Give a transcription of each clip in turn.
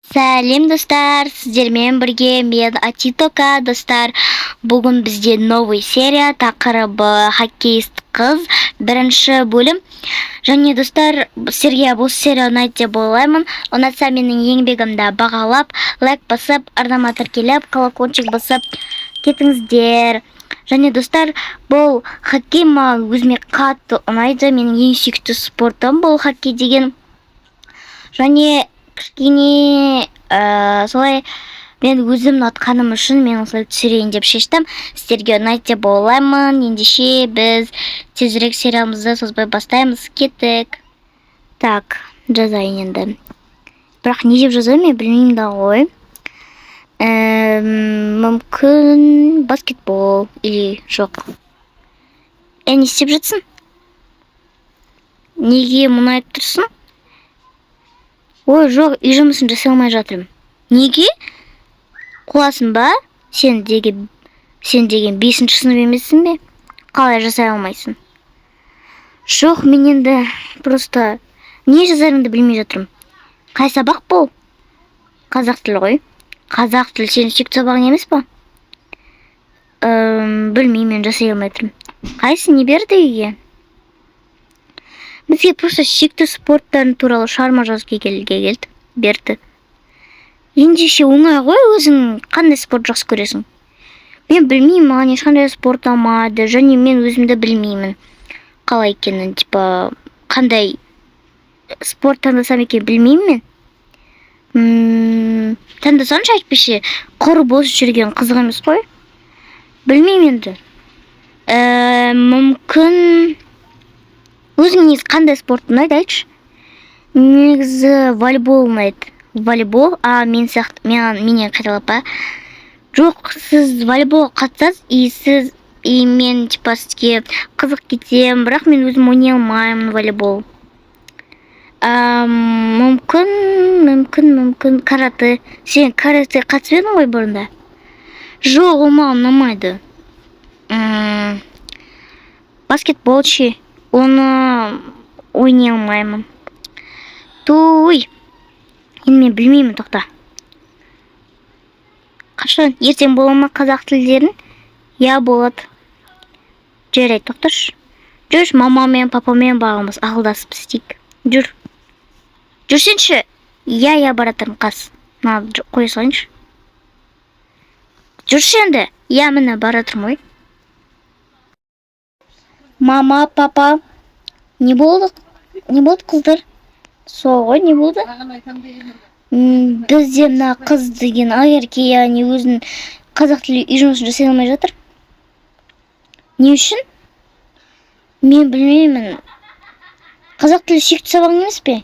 Сәлем, достар! Сіздермен бірге мен, Атитока. Достар, бүгін бізде новый серия, тақырыбы «Хоккеист қыз», бірінші бөлім. Және, достар, сіздерге бұл серия ұнайды деп ойлаймын. Ұнатса, менің еңбегімді бағалап, лайк басып, арнама тіркеліп, колокольчик басып кетіңіздер. Және, достар, бұл хоккей маған өзіме қатты ұнайды. Менің ең сүйікті спортым бұл хоккей деген. Және кішкене солай мен өзім ұнатқаным үшін мен осылай түсірейін деп шештім. Сіздерге ұнайды деп ойлаймын. Ендеше біз тезірек сериалымызды созбай бастаймыз. Кеттік. Так, жазайын енді. Бірақ не деп жазайын, мен білмеймін да ғой. Мүмкін, баскетбол или жоқ. Не істеп жатсың? Неге мұңайып тұрсың? Ой, жоқ, үй жұмысын жасай алмай жатырмын. Неге? Қуасың ба? Сен деген бесінші сынып емессің бе? Қалай жасай алмайсың? Жоқ, мен енді просто не жазарымды білмей жатырмын. Қай сабақ бұл? Қазақ тілі ғой. Қазақ тілі сенің сүйікті сабағың емес па? Білмеймін, мен жасай алмай жатырмын. Қайсы, не берді үйге? Бізге просто сүйікті спорттарын туралы шығарма жазу келді, берді. Ендеше оңай ғой, өзің қандай спорт жақсы көресің? Мен білмеймін, маған ешқандай спорт ұнамайды және мен өзімді білмеймін. Қалай екенін, типа қандай спорт таңдасам екен, білмеймін мен. Таңдасаңшы, әйтпесе құр бос жүрген қызық емес қой. Білмеймін енді. Мүмкін, өзің негізі қандай спорт ұнайды, айтшы? Негізі волейбол ұнайды. Волейбол, а мен сияқты менен қайталап па? Жоқ, сіз волейбол қатысасыз, и сіз и мен типа сізге қызық кетемін, бірақ мен өзім ойнай алмаймын волейбол. Мүмкін, карате. Сен карате қатысып едің ғой бұрында? Жоқ, ол маған ұнамайды. Баскетбол ше? Оны ойнай алмаймын. Туй, енді мен білмеймін, тоқта. Қашан? Ертең бола ма қазақ тілдерін? Иә, болады. Жарайды, тоқташы. Жүрші, мамамен, папамен бағымыз ақылдасып істейік. Жүр. Жүрсеңші. Иә, баратырмын, қас. Мына қоя салайыншы. Жүрші енді. Иә, міне, баратырмын ғой. Мама, папа, не болды? Не болды, қыздар? Сол ғой, не болды? Бізде мына қыз деген Ақерке, яғни өзінің қазақ тілі үй жұмысын жасай алмай жатыр. Не үшін? Мен білмеймін. Қазақ тілі сүйікті сабағың емес пе?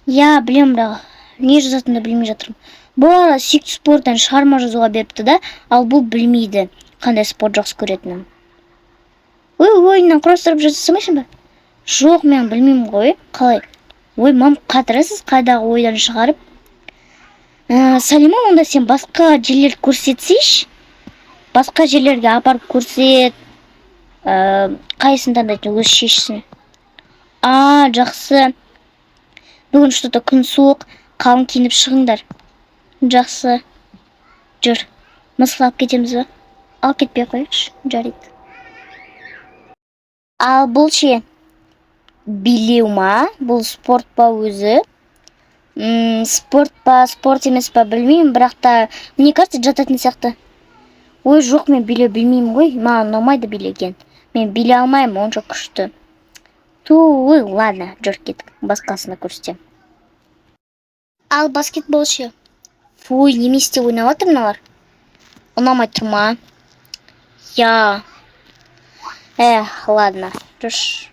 Иә, білемін, бірақ не жазатынымды білмей жатырмын. Бұл сүйікті спорттан шығарма жазуға беріпті да, ал бұл білмейді қандай спорт жақсы көретінін. Ой, ойыннан құрастырып жаза салмайсың ба? Жоқ, мен білмеймін ғой. Қалай? Ой, мам, қатырасыз қайдағы ойдан шығарып. Салима, онда сен басқа жерлерді көрсетсейші. Басқа жерлерге апарып көрсет. Қайсысын таңдайтынын өзі шешсін. А, жақсы. Бүгін что-то күн суық, қалың киініп шығыңдар. Жақсы. Жүр. Мысық алып кетеміз ба? Алып кетпей ақ қояйықшы. Жарайды. Ал бұл ше? Билеу ма? Бұл спорт па өзі? Спорт па, спорт емес па, білмеймін, бірақ та мне кажется, жататын сияқты. Ой, жоқ, мен билеу білмеймін ғой. Маған ұнамайды билеген. Мен билей алмаймын онша күшті. Туй, ладно, жүр, кеттік. Басқасына көрсетемін. Ал баскетбол ше? Фуй, неме істеп ойнап жатыр мыналар? Ұнамай тұр ма? Я. Эх, ладно, жүрші.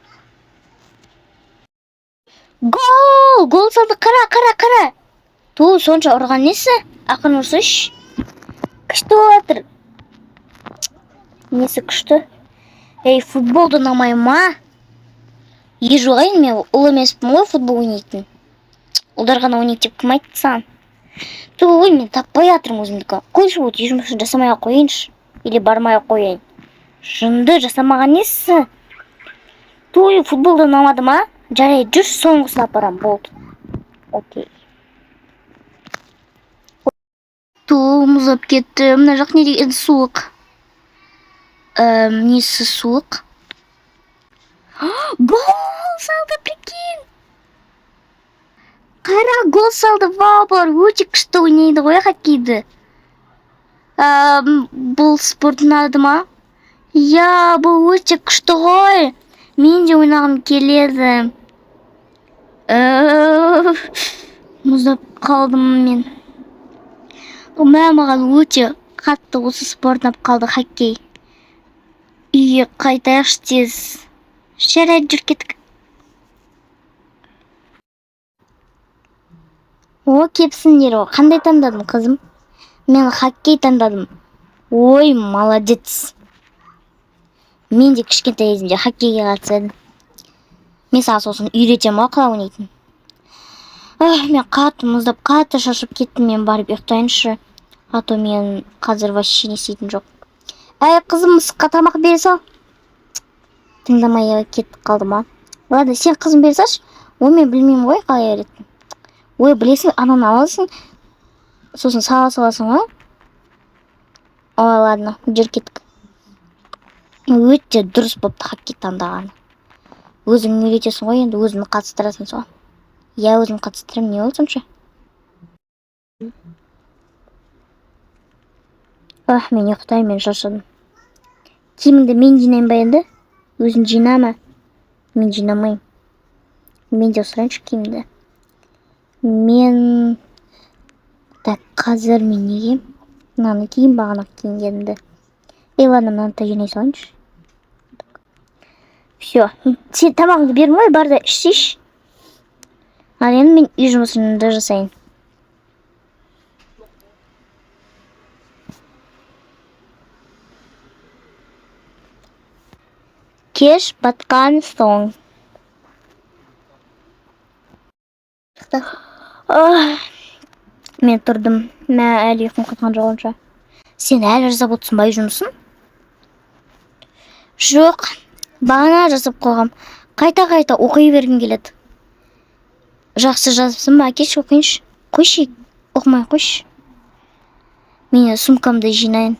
Гол! Гол салды, қара, қара, қара. Ту, сонша ұрған несі? Ақырын ұрсайшы. Күшті болып жатыр. Несі күшті? Ей, футбол да ұнамай ма? Е, жоқ, енді мен ұл емеспін ғой футбол ойнайтын. Ұлдар ғана ойнайды деп кім айтты саған? Туй, мен таппай жатырмын өзімдікі. Қойшы, вот үй жұмысын жасамай ақ қояйыншы. Или бармай ақ қояйын. Жынды, жасамаған несі? Туй, футбол да ұнамады ма? Жарайды, жүр, соңғысын апарамын, болды. Окей. Мұздап кетті. Мына жақ не деген суық? Несі суық? Гол салды, прикинь! Қара, гол салды. Вау, бұлар өте күшті ойнайды ғой хоккейді. Бұл спорт ұнады ма? Иә, бұл өте күшті ғой. Мен де ойнағым келеді. Мұздап қалдым мен. Мә, маған өте қатты осы спорт ұнап қалды, хоккей. Үйге қайтайықшы тез. Жарайды, жүр, кеттік. О, кепсіңдер ғой. Қандай таңдадың, қызым? Мен хоккей таңдадым. Ой, молодец. Мен де кішкентай кезімде хоккейге қатысып едім. Мен саған сосын үйретемін ғой қалай ойнайтынын. Ах, мен қатты мұздап, қатты шаршап кеттім. Мен барып ұйықтайыншы. А то мен қазір вообще не істейтін жоқ. Әй, қызым, мысыққа тамақ бере сал. Тыңдамай кетіп қалды ма? Ладно, сен, қызым, бере салшы. Ой, мен білмеймін ғой қалай беретінін. Ой, білесің, ананы аласың, сосын сала саласың ғой. Ой, ладно, жүр, кеттік. Өте дұрыс болыпты хоккей таңдағаны. Өзің үйретесің ғой енді, өзің қатыстырасың соған. Иә, өзім қатыстырамын, не болды сонша? Ах, мен ұйықтаймын, мен шаршадым. Киіміңді мен жинаймын ба енді? Өзің жинама. Мен жинамаймын. Мен де сұрайыншы киімді. Мен так, қазір мен не киемін? Мынаны киейін, бағана киінгенімді. Ей, ладно, мынаны да жинай салайыншы. Все. Сен тамағыңды бердім ғой, бар да ішсейші. Ал енді мен үй жұмысымды жасайын. Кеш батқан соң. Ах, мен тұрдым. Мә, әлі ұйқым қанған жоқ онша. Сен әлі жасап отырсың ба үй жұмысын? Жоқ, бағана жасап қойғам. Қайта-қайта оқи бергім келеді. Жақсы жазыпсың ба? Әкеші, оқиыншы. Қойшы, оқымай қойшы. Мен сумкамды жинайын.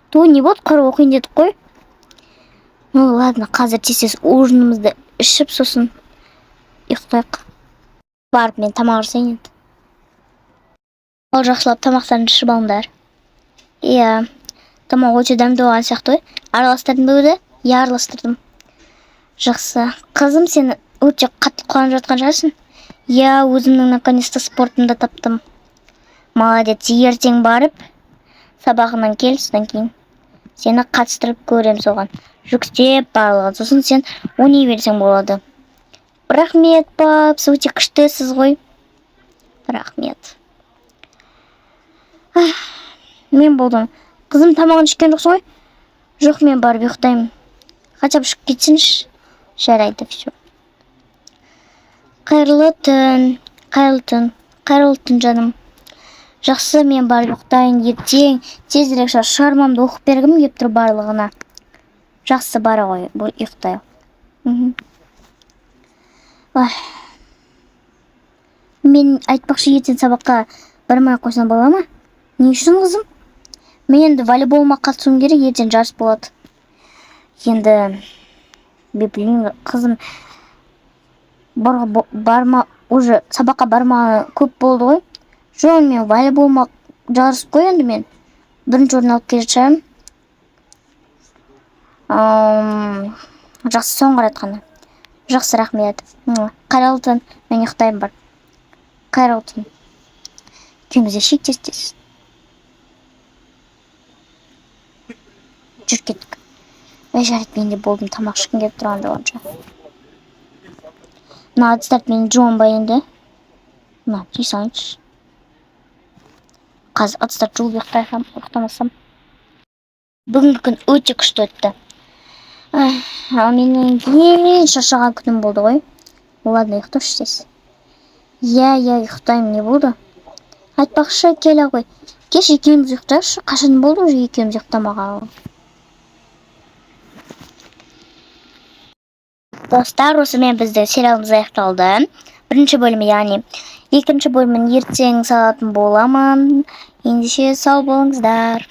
Ту, не болды, құр оқиын дедік қой. Ну ладно, қазір тез-тез ужинімізді ішіп, сосын ұйықтайық. Барып мен тамақ жасайын енді. Ал жақсылап тамақтарын ішіп алыңдар. Иә, тамақ өте дәмді болған сияқты ғой. Араластырдың ба өзі? Иә, араластырдым. Жақсы. Қызым, сен өте қатты қуанып жатқан шығарсың. Иә, өзімнің наконец-то спортымды таптым. Молодец, ертең барып сабағынан кел, содан кейін сені қатыстырып көрем соған. Жүктеп барлығын. Сосын сен ойнай берсең болады. Рахмет, папс, өте күштісіз ғой. Рахмет. Ах, мен болдым. Қызым, тамағын ішкен жоқсың ғой? Жоқ, мен барып ұйықтаймын. Хотя бы ішіп кетсінші. Жарайды, все. Қайырлы түн, қайырлы түн, қайырлы түн, жаным. Жақсы, мен барып ұйықтайын. Ертең тезірек шығармамды оқып бергім келіп тұр барлығына. Жақсы, бара ғой, бұл ұйықтай. Ой. Мен айтпақшы, ертең сабаққа бармай ақ қойсам бола ма? Не үшін, қызым? Мен енді волейболыма қатысуым керек, ертең жарыс болады. Енді мен білмеймін, қызым, барма, уже сабаққа бармағаны көп болды ғой. Жоқ, мен волейболыма жарыс қой енді мен. Бірінші орын алып келе жатырмын. Жақсы, соңғы рет қана. Жақсы, рахмет. Қайырлы түн, мен ұйықтаймын барып. Қайырлы түн. Екеуміз де ішейік тез-тез. Жүр, кеттік. Ой, жарайды, мен де болдым, тамақ ішкім келіп тұрған жоқ онша. Мына ыдыстарды мен жуамын ба енді? Мына жей салайыншы. Қазір ыдыстарды жуып ұйықтасам, ұйықтамасам. Бүгінгі күн өте күшті өтті. Ах, ал менің ең шаршаған күнім болды ғой. Ладно, ұйықташы тез. Иә, иә, ұйықтаймын, не болды? Айтпақшы, келе ғой. Кеш екеуміз ұйықтайықшы. Қашан болды уже екеуміз ұйықтамағалы? Достар, осымен біздің сериалымыз аяқталды. Бірінші бөлімі, яғни. Екінші бөлімін ертең салатын боламын. Ендеше, сау болыңыздар.